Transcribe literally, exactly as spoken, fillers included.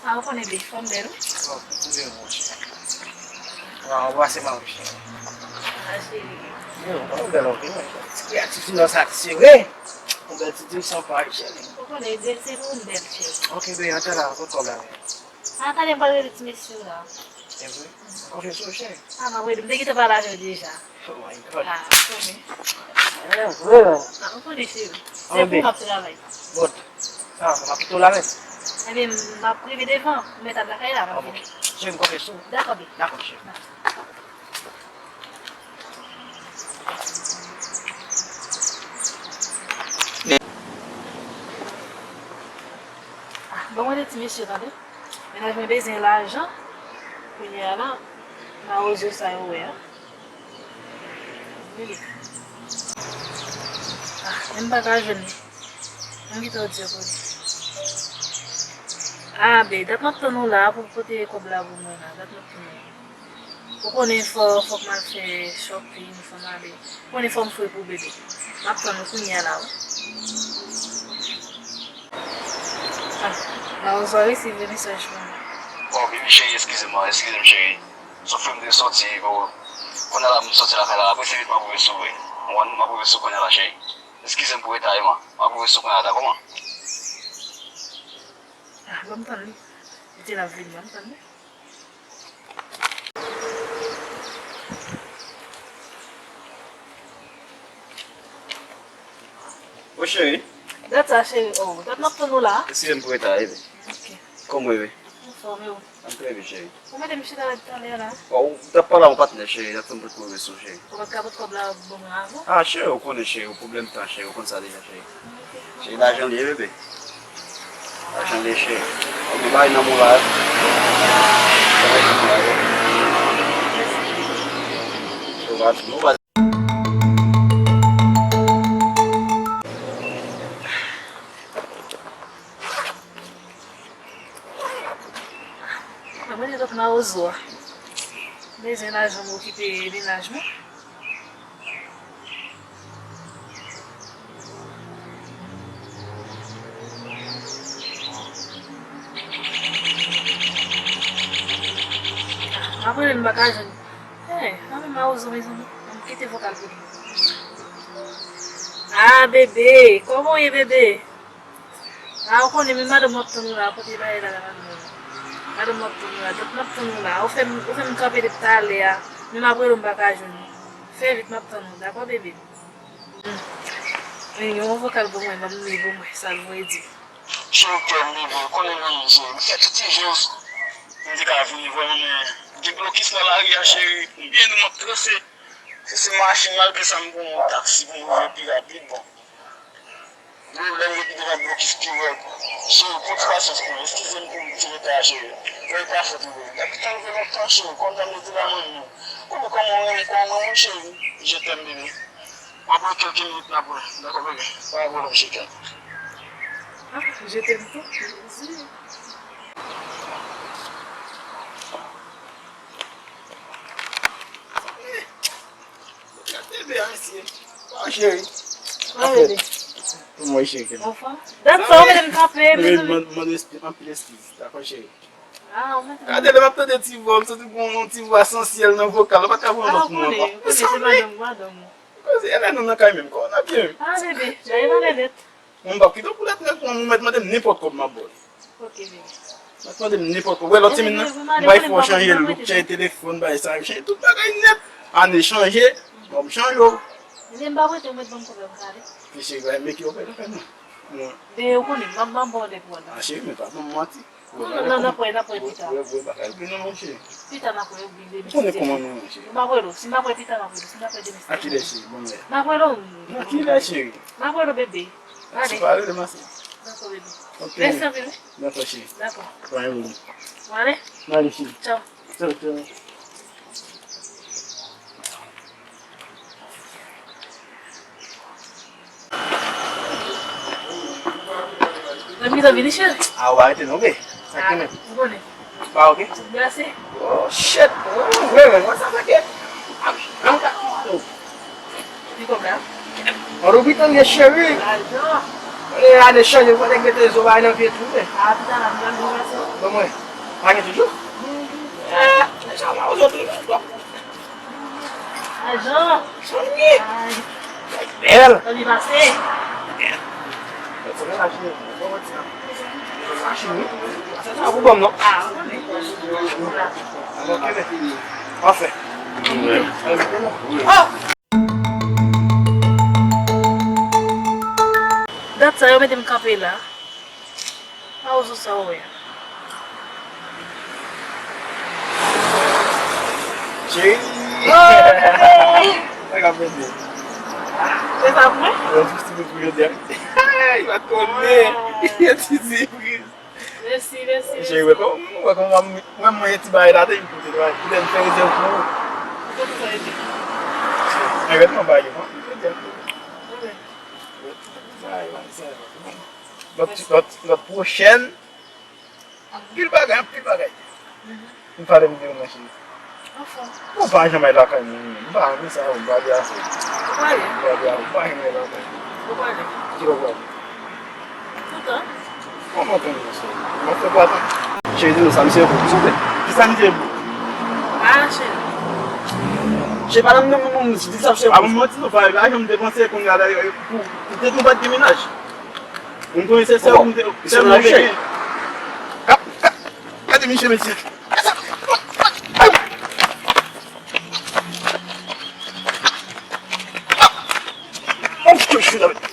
Ah, ou konnen, baby, fanm bèl, wi. Oh, ou byen, mon chè. Ah, ou pase pa, mon chè. Ah, cheri. Yo, ou bèl anpil, mon chè. Ti kreyati fin nan sa ti sere. Ou bèl ti dim san pay, cheri. Ou konnen, bèl se pou m bèl, cheri. Ok, baby, antre la, kot kòb la. Ah, talè m pral rele ti mesye yo la. E vre? Konfyans ou, cheri? Ah, m ap rele. M te gentan pale avè w deja. Oh my God. Ah, ou konnen. E vre, men. Ah, ou konnen, cheri. Se pou m ap travay. Bon. Sa va, m ap kite w la menm. Ebyen, m ap rive devan. M mèt al lakay la, m ap vini. Cheri, m konfyans ou. Dakò, baby. Dakò, cheri. Ah, ban mwen de ti mesye, tande. Mennaj mwen bezwen lajan. Kounye a la, mawozo sa yo wè a. Wi. Ah, men m pa ka jwenn li. Mwen kite w di yo pou li. Ah, baby, dat m ap tann ou la pou pote kòb la pou mwen la. Dat m ap tann ou. Ou konnen fò, fòk m al fè shopping, fò m ale. Ou konnen fò m fre pou bebe. M ap tann ou kounye a la, wi. Ah, mawozo a resi voye mesaj pou mwen. Bon, baby cheri, eskize m, eskize m, cheri. Sou fè m te soti, bon, kounye a la m soti lakay la, apre se vit m ap rive sou, wi. Ou konprann, m ap rive sou kounye a la, cheri. Eskize m pou reta, Emma. M ap rive sou kounye a, dakò, man? Ah, ban m tann li. Li te la vini, ban m tann li. Wi, cheri. Dat sa, cheri. Oh, dat m ap tann ou la. Eskize m pou reta, baby. Ok. Kòman w ye? Anfòm, e ou? M trè byen, cheri. Ou mete m chita la talè la? Bon, ou t ap pale a yon patnè, cheri, l ap fè m pran pwomès ou, cheri. Ou pa t ka pot kòb la ban mwen avan? Ah, cheri, ou konnen, cheri, ou pwoblèm tan, cheri, ou konn sa deja, cheri. Ok. Cheri, lajan li ye, bebe. Lajan li ye, cheri. Ou gen bagay nan men w la, wi. Bagay nan men w la, wi. Ou va, ou va Mwen mete tout mawozo a. Bezwen lajan pou okipe mennaj mwen. M ap rele m pa ka jwenn. Hey, anben mawozo, mezanmi. Ann kite vokal pou li. Ah, bebe, kòman w ye, bebe? Ah, ou konnen, men madanm w ap tann ou la, kote bagay la, la, madanm? Madanm w ap tann ou la, donk m ap tann ou la. Ou fè m, ou fè m kanpe depi talè a, men m ap rele w, m pa ka jwenn ou. Fè vit, m ap tann ou, dakò, bebe? Hmm. Men yon vokal pou mwen, ban m li pou mwen, sa l voye di. Cheri kè m, bebe, konnen nan men, cheri. M fè tout ijans pou m te ka vini, vrèman, men gen blokis nan lari a, cheri. M byen di w, m ap transe. Si se machin, malgre sa, m pran yon taksi pou m rive pi rapid, bon. Yo, lè m rive devan blokis pi rèd. Cheri, pran ti pasyans pou mwen. Eskize m pou ti reta a, cheri. Mwen pa fèt mwen. Depi tan rive lontan, cheri, konn jan m rete la, mwen menm. Ou konnen kòman w renmen, kòman w renmen m, cheri. Je t'aime, bebe. M ap wè kèlke minit n ap wè. Dakò, bebe. Pa gen pwoblèm, cheri. Ah, je t'aime tou. Gade bebe a, mesye. Ah, cheri. Mwen, cheri, kèm. Anfòm? Dat sa, ou mete m kanpe, men nou. Mande anpil eskiz, dakò, cheri. Ah, ou mete m. Gade, lè m ap tande ti vwa, m santi gon yon ti vwa sansyèl nan vokal. Ou pa ka pran lòt moun ankò. Ah, ou konnen, ou konnen, se madanm, madanm ou. Koze, e lè nou nan kay menm, kòman n ap ye menm? Ah, bebe, dayè valè nèt. Mwen m p ap kite w pou lèt nèt, mwen, ou mèt mande m nenpòt kòb m ap ba w li. Ok, bebe. Mèt mande m nenpòt kòb. Wè lòt semèn nan, m bay fò w chanje look, chanje telefòn, bay sa, chanje tout bagay nèt. Ane chanje, bon, m chanje w. Ebyen, m pa prete, ou mèt ban m kòb la pou m ale. Fi cheri, bay meke w fè nan fè non. Mwen. Bebe, ou konnen, m ap, m ap ba w lè pou w al. Ah, cheri, men pa ban m manti. Non, non, non, n ap wè, n ap wè pita. Wè, wè, bagay vre non, monchè. Pita n ap wè, oubyen bebe. Ou konnen kòman nou ye, monchè. M ap wè w, si n ap wè pita, n ap wè w, si n ap wè demen. A kilè, cheri? Bon, mè. N ap wè w. A kilè, cheri? M ap wè w, bebe. Ale. Si pa rele m ase. Dakò, bebe. Ok. Mèsi anpil, wi. Dakò, cheri. Dakò. Pa gen pwoblèm. Mwen ale. Mwen ale, cheri. Tchaw. Tchaw, tchaw. Mwen pito vini, cheri. Ah, ou pa rete non, be. Sa ki menm? Ou konnen. Pa oke? Tout glase. Oh, shit. Oh, vre, men, mwen sa fè ke. An ka kòmande w. Ki kòb la? An ou bitan ye, cheri. Lajan. E ane chanje, fò nèg mete zo bay nan vye tou, men. A, pita la, m pral boulevanse. Bon, mwen. Pa gen toujou? Eh, men sa, mwen, ozòdi, Ajan. Sonye. Ay. Bèl. Anvi pase. Bèl. Fò nou lache, fò nou ti la. Machin, wi. Se sa pou banm, non? Ah, ok. Ok, men. Anfen. Oh! Dat sa yo mete m kanpe la. A, ozo sa w wè a. Cheri! Oh, bebe! Sa k ap pase? Se sa pou mwen? Yon ti sipriz pou jodi a. Li va tounen. Yon ti sipriz. Mèsi, mèsi, mèsi. Cheri, wè kòman, wè kòman mwen, mwen, mwen, yon ti bagay la, te, poutèt, poutèt m fè rezèv pou ou. Poutèt sa, e di. Envètman, bagay yo, non? Poutèt. Ok. Sa, e, sa, e, Lòt, lòt, lòt pwochèn. Anpil bagay, anpil bagay. Mhm. M pale m de ou, monchè. Anfòm. Ou pa janm al lakay moun. M pa renmen sa, ou pa de afè. Ou prale? M pa de afè, ou pa janm al lakay moun. Ou prale? Ki lè w prale? Toutan. Kòman konn monchè? M ap fè kwa tan. Cheri, di nou sa, misye pou. Ki sa misye pou? Ah, cheri. Cheri, pa nan moun, moun, di sa, cheri. A, moun manti, nou pa janm depanse kounye a la, pou, pou te nou pa t gen mennaj. Mwen konnen se sèl moun te, sèl moun te gen. Gade misye, mesye. Mwen fouti chou nan men.